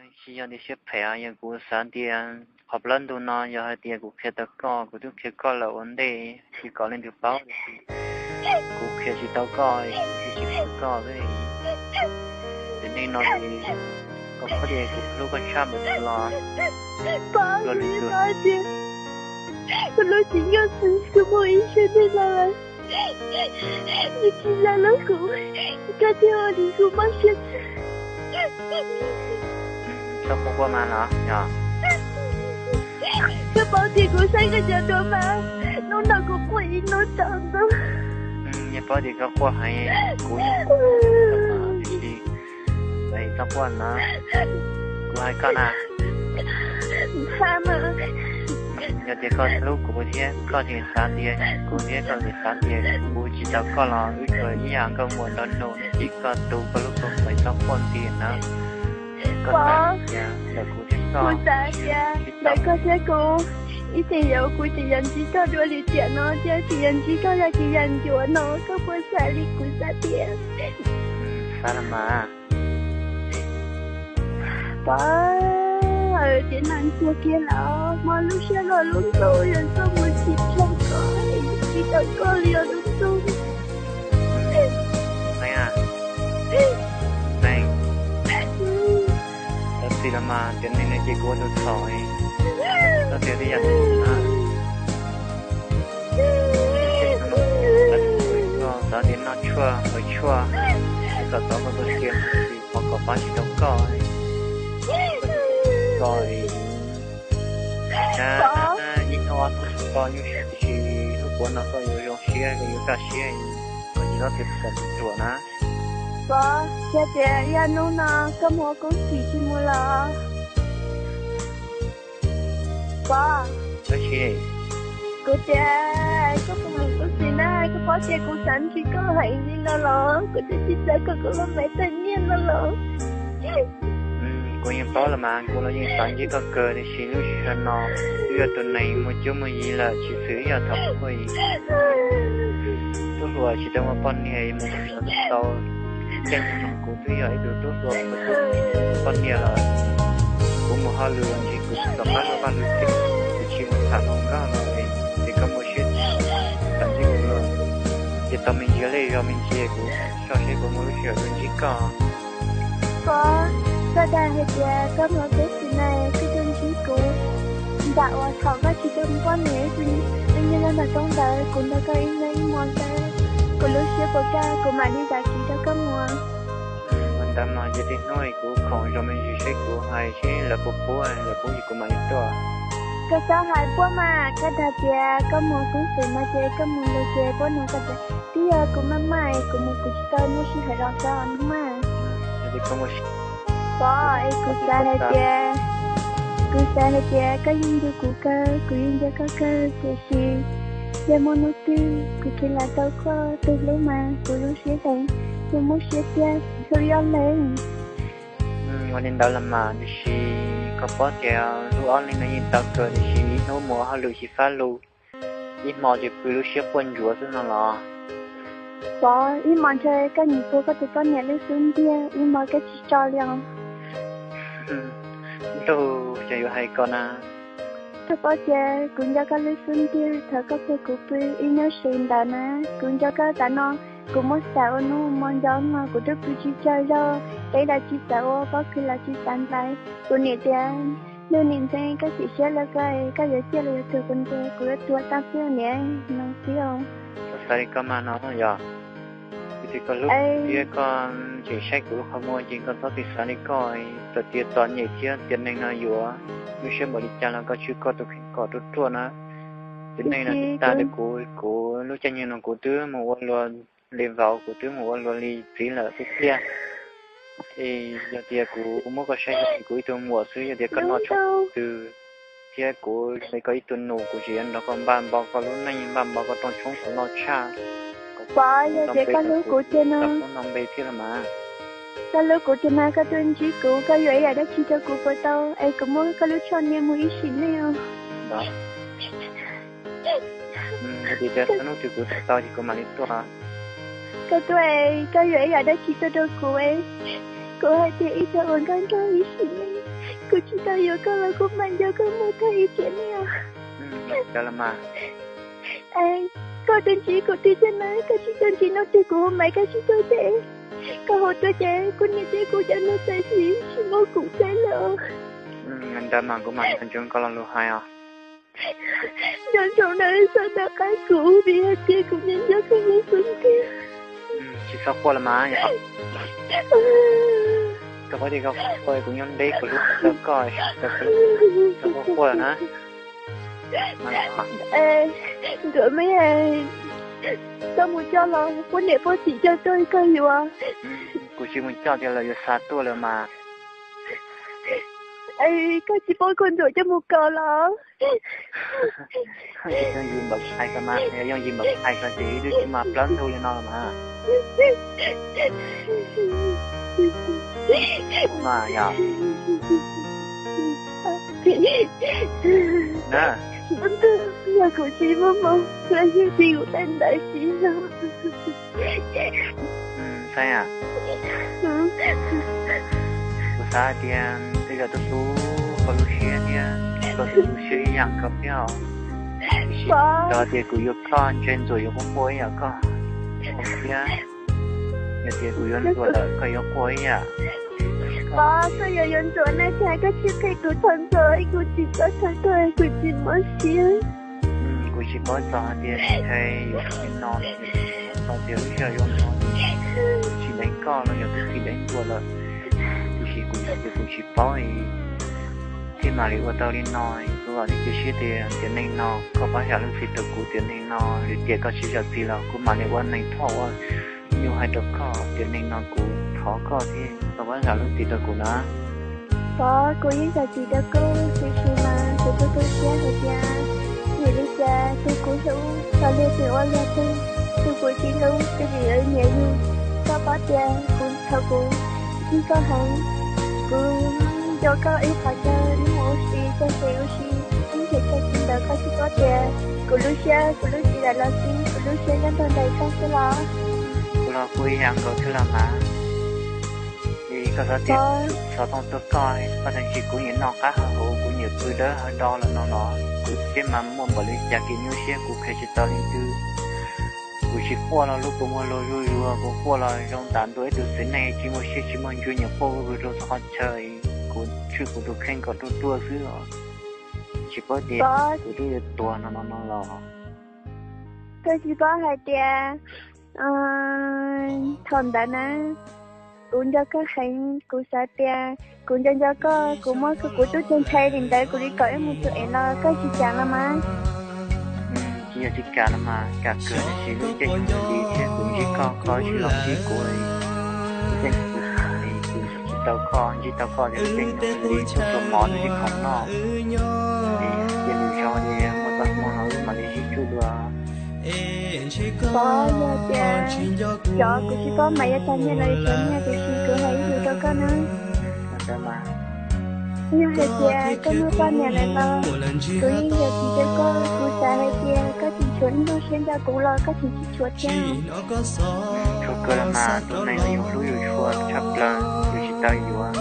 Tsis yog tias siab phem, yog kuv xav tias qhov plab ntug no yog hais tias kuv qhia tau koj, kuv twb qhia koj lawm ua ntej, tsis kom leej twg paub tias kuv qhia tsis tau koj, kuv tsis qhia koj. Ces nej no ces koj paub tias kuv hlub koj tshaj npaum li los. Pov, kuv paub tias kuv lub cev nyuj xwb, kuv mus ib sab teg no lawm, nws tsis hlub kuv, koj thiaj ua li kuv mob siab. Txhob quaj quaj mas los yog. Koj paub tias kuv saib koj cov duab mas, hnub no kuv quaj ib hnub tsaus ntuj. Yog paub tias koj quaj heev, kuv yeej, tiam sis txhob quaj na, kuv hais koj na. Yog tias koj hlub kuv thiab koj tseem xav tias, kuv thiab koj tseem xav tias kuv tsis tau koj los wb tsuas ib yam nkauj muam nraug nus, tib koj tu koj lub kua muag, txhob quaj ntxiv na. Koj xav tias ntawm kuv thiab koj, kuv xav tias ntawm koj thiab kuv, ib txhia yam kuv tsis yog ntsib koj dua li tiam no thiab tsis yog ntsib koj yam tsis yam ncuav no, koj puas xav li kuv xav tias? Xav los mas. Pov, tiam neej tuag kiag lawm, mob lub siab luaj lub ntuj, yog koj mus tsis tshua koj, tsis tau koj li os lub ntuj. Neej, neej, txhob txhim los mas, tiam neej no ces kuv ua tus txhaum, koj tias li yam no. Xav tias noj tshuaj haus tshuaj, kom txov koj tus sia, qhov kom pab tsis tau koj, koj ib hnub ob hnub koj nyuaj siab, tiam sis hnub puav no koj yuav zoo siab, koj yuav kaj siab, koj tsis txhob tias kom ruam na. Pov, yog tias ib hnub no koj mus ua koob txim tsis mus los? Pov, kuv tias koj puas mus koob txim na, koj paub tias kuv xav ntsib koj heev li no los, kuv twb tsis xav kom kuv lub me tag nyiaj no los. Kuv yeej paub los mas, kuv los yeej xav ntsib koj kawg, tiam sis lub sij hawm no twb yog tus neeg muaj cuab muaj yig lawm, tsis xws yog thaum ub. Tub hluas tsis tau muaj poj niam, mus tau caij nyoog no kuv twb yog ib tug tub hluas muaj cuab muaj yig poj niam lawm. Kuv mus hauj lwm los ntshe kuv tsis tau qab luag vaj luag tsev, kuv tsis mus tham hluas nkauj no, ces koj muaj siab xav ntsib kuv los, ces tau me ntsis lej zog me ntsis kuv soj seb puas muaj lub sij hawm tuaj ntsib koj. Pov, koj dag hais tias koj mus koob txim na koj tuaj ntsib kuv, nram uas thaum koj tsis tau muaj poj niam, wb nyob nyob ntawm roob ntawd, kuv nrog koj ib nyob ib hmo ntawd, kuv lub siab puas kaj kuv mam li zam txim rau koj mus. Ua ntawd mas ces tej hnub kuv khoom zov me ntsis seb kuv hais seb lawv puas pub, lawv pub ces kuv mam li tuaj. Koj txhob hais puab mas, koj dag tias koj mus koob txim no ces koj mus lawm ces puab nug koj tias, twb yog kuv maj maj es kuv mus kuv tsis tau muaj sij hawm los xwb os maj. Pov, es kuv xav hais tias, kuv xav hais tias koj yeej nco kuv kawg, kuv yeej nco koj kawg, tiam sis yog muaj hnub twg kuv cia li tau koj tus hlub mas kuv zoo siab heev, kuv muaj siab tiag hlub yoj leej. Ua li ntawd los mas, tiam sis koj paub tias lub ob leeg no yeej tau kawg, tiam sis ib hnub mus ua hauj lwm xyiv fab lug, ib hmo ces pw lub siab quaj ntsuav xwb no los. Pov, ib hmo ntshe koj nyiam puag koj tus poj niam lub xub ntiag, ib hmo koj tsis tso li os. Ntuj, cas yuav hais koj na. Koj paub tias kuv nco koj lub xub ntiag thaum koj puag kuv pw ib hnub si ntawd na. Kuv nco koj tas no, kuv muab xav ua hnub ua hmo nco no kuv twb pw tsis tsaug zog, teb los tsis xav ua, pob kws los tsis xav ntxais. Kuv niam tias, ntuj niam ntxeev, koj chim siab lawm koj, koj yuav ciaj los yuav tuag kuv ntiag, kuv yuav tuag tag xwb niam no xwb os. Koj xav li koj mas no yog. Vim tias koj hlub thiab koj tseem saib kuv lub qhov muag ces koj txhob txwm xav li koj, txawm tias txom nyem thiab tiam neej no yuav lub siab npaum li cas los koj tswj koj tus kheej kom ruaj ruaj na. Tiam neej no tag li kuv, kuv lub caij nyoog no kuv twb mus ua luag li vauv, kuv twb mus ua luag li txiv lawm xwb tiag. Es yog tias kuv muab koj saib zoo li kuv ib tug muam xwb, yog tias koj noj tshoob twg thiab kuv zoo li koj ib tug nus, kuv tseem yuav nrog koj npaj npau koj lub neej, npaj npau koj rooj tshoob kom loj tshaj. Pov, yog tias koj hlub kuv tiag no, koj hlub kuv tiag no koj tuaj ntsib kuv, koj yuam ib yam dab tsi rau kuv puas tau, es kuv muab koj lub choj niam mus ib sim neej os. Yog tias txog hnub twg kuv tuaj tau ces kuv mam li tuaj. Koj tuaj, koj yuam ib yam dab tsi tuaj rau kuv es. Kuv hais tias ib txhia uas nkauj nkauj ib sim neej, kuv tsis tau yuav koj los kuv mam nco koj mus tag ib tiam neej os. Koj twb ntsib kuv tiag tiag na, koj tsis tau ntsib no tiag kuv ua Maiv Kab Sib Tug ces koj hu tuaj ces kuv niam thiab kuv cov neeg txawm tsis tsis muab kuv txeeb lawm. Ntawd mas kuv mam nco ntsoov koj lo lus hais os. Nco ntsoov na, txhob nco qab kuv vim hais tias kuv nco nco koj mus xwb tiag. Tsis txhob quaj los mas yom. Koj paub tias koj quaj kuv nyob deb kuv hlub tau koj, tsis tau koj, txhob quaj quaj na. Ntuas me, koj mus coj los poj niam poj txiv coj tuaj koj yuav. Kuv tsis mus coj tias lawv yuav xa tuaj lawm mas. Koj tsis paub koj Ntuas coj mus kaus los? Yooj yim npaum hais ko mas, yooj yim npaum hais ko ces ib lub tsis mas plaub ntug li no los mas. Mas yog na, yog kuv tsis muaj hmoo los yog kuv ntawd tsis yog. Saib, kuv xav hais tias tej zaum tus hlub koj lub siab thiab koj tus lub siab ib yam nkaus thiab os. Tiam sis txawm tias kuv yuav koj ntshe Ntxuam yuav quaj quaj ib yam koj thiab. Yog tias kuv yuav Ntxuam lawm koj yuav quaj ib yam. Pov, koj yuav yuav Ntxuam na, cas koj tsis qhia kuv txog Ntxuam, kuv tsis txhob txhawj koj, kuv tsis mob siab. Kuv tsis paub txog hais tias ntshe yuav li no, txog tias lub sij hawm zoo no tsis deev koj los yog twb tsis deev Ntxuam lawm. Tiam sis kuv yog tias kuv tsis paub thiaj mam li ua tau li no. Kuv vam thiab cia siab tias tiam neej no koj pab zam lub txim rau kuv, tiam neej no lwm tiam koj tsis zam txim los kuv mam li ua neeg thoj ua nyuj hais rau koj. Tiam neej no kuv thov koj thiab koj pab zam lub txim rau kuv na. Pov, kuv yeej zam txim rau koj, tiam sis mas kuv tu tu siab hais tias vim li cas tus kuv hlub tau lig tus ua luag twg, tus kuv tsis hlub tus vim lawv nyiam yus. Koj paub tias kuv thaum kuv ntsib koj heev, kuv nco koj ib qhov chaw hnub ua si, txog kev ua si, ib nrhiav chaw tsis ntawd koj tsis paub tias kuv lub siab, kuv lub txiv lawm los xij, kuv lub siab nyob rau ntawm koj xwb los. Kuv los kuj ib yam nkaus thiab los mas. Vim koj xav tias xov tooj tuaj koj, koj tseem tsis, kuv nyiam noj qab hav huv, kuv nyiam pw dawb hav do lawm no los kuv thiaj mas muaj npaum li cas kev nyuaj siab kuv qhia tsis tau leej twg. Kuv tsis quaj los lub kua muag luag zuj zus, kuv quaj los zoo tam ntua ib tug txiv neej tsis muaj siab tsis muaj ntsws nyiam quaj vwg vwg rau txhua qhov chaw. Kuv tswj kuv tus kheej kom ruaj ruaj xwb os. Tsis paub tias kuv twb yuav tuag no no no los. Koj tsis paub hais tias thaum ntawd na, kuv nco koj heev, kuv xav tias kuv nco nco koj, kuv muab kuv tub tug ntshai li ntawd kuv li kom wb mus tus ev los koj tsis kam los mas. Tsis yog tsis kam los mas, kam kawg, tiam sis lub caij nyoog li thiab kuv ntsib koj, koj tsis los ntsib kuv li. Lub caij nyoog li kuv tsis tau koj, ntsib tau koj ces lub caij nyoog li tuaj tua mov noj ib qho noj, ces cia li zoo li muaj txoj hmoo no wb mam li sib tsuj dua. Pov, yog tias cov kuv tsis paub mas yuav tag nyiaj los yuav tag nyiaj, tiam sis kuv hais ib lus rau koj na. Yog hais tias koj muaj poj niam lawm los kuv yeej yuav tsis rau koj, kuv xav hais tias koj tseem tshuav ib nplooj siab nco kuv los koj tseem tsis tshuav thiab. Tshuav kawg los mas, tus neeg uas yus hlub yus tshua tshaj plaws yus tsis tau yuav.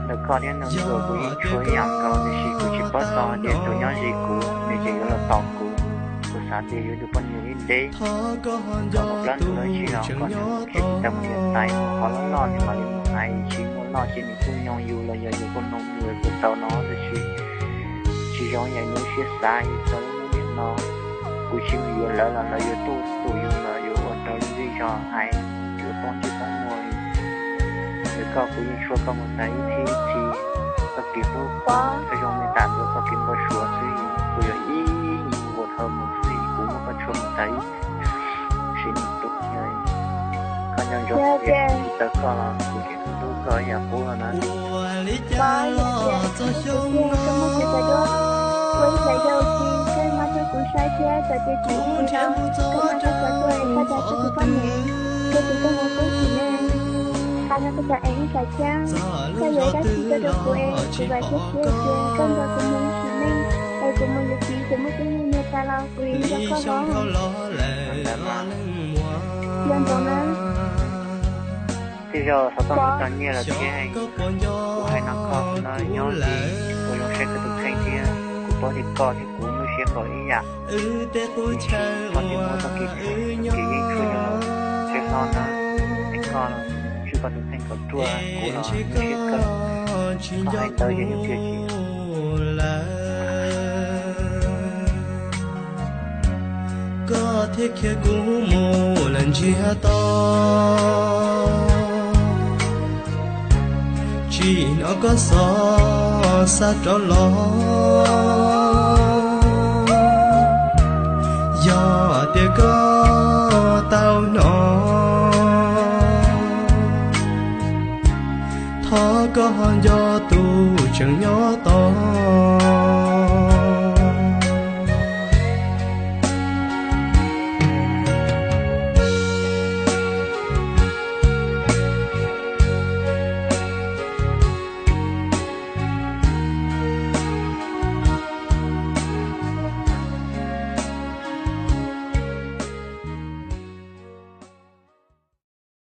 Ntawm koj thiab nws ntxuam kuv yeej tshuav ib yam nkaus, tiam sis kuv tsis paub txog tias tus nyob ze kuv nws tseem yuav los tos kuv. Kuv xav tias yuav tus poj niam ib ntev kom mus plaub ntug dab tsi los kom nws tsis tau mus yuav tais mus qhov loj loj nws mam li mus hais, tsis muaj loj ces nws kuj nyoo yus los yog yus kuj noog yus kuj tau no, tiam sis tsis zoo yam yus siab xav txog lub niag no. Kuv tsis mus yuav lawv los lawv yuav tuaj tus yus los yuav ua rau lub zej zog hais yuav poob ntsej poob muag li. Ntawm koj kuv yeej tshuav koj mus tas ib txhis ib txhis, txoj kev hlub koj zoo li tam ntua txoj kev npau suav xwb, kuv yog ib nyuag npua dhau mus xwb, kuv muab koj tshuav mus tas ib sim neej tuaj. Koj nco ntsoov tias tsis tau koj los kuv tseem hlub koj ib yam qub no na. Pov, yog tias kuv tiag koj muaj kev cai duab, ua ib hlais yau ces koj muab rau kuv saib thiab, txawm tias tsis ua kuv duab koj muab rau kuv tuaj es koj dag kuv tus poj niam, koj tus koj mus qub sim neej, qhia rau koj cov ev ib hlais thiab. Koj yuav dab tsi tuaj rau kuv es kuv vam thiab cia tias koj nrog kuv mus ib sim neej, es kuv mus yuav txiv ces muaj tub muaj nyuag tas los kuv yeej nco koj hov. Nco ntsoov na. Tej zaug xov tooj tau txog nyiaj lawm thiab, kuv hais no koj xwb no nyob li, kuv zoo siab koj tus kheej thiab kuv paub tias koj thiab kuv muaj siab npaum ib yam. Tiam sis txhob tias muaj txoj kev tshuav, txoj kev yeej tshuav yog los siab hlob na, es koj los tswj koj tus kheej kom ruaj, kuv los zoo siab kawg, koj hais ntawd ces yeej tsis tau lawm. Koj thiaj khiav kuv mus lawm ntsiag to, tsis hnov koj xov xa rov los. Yog tias koj tau hnov, thov koj ho nco tus tseem nyob tos.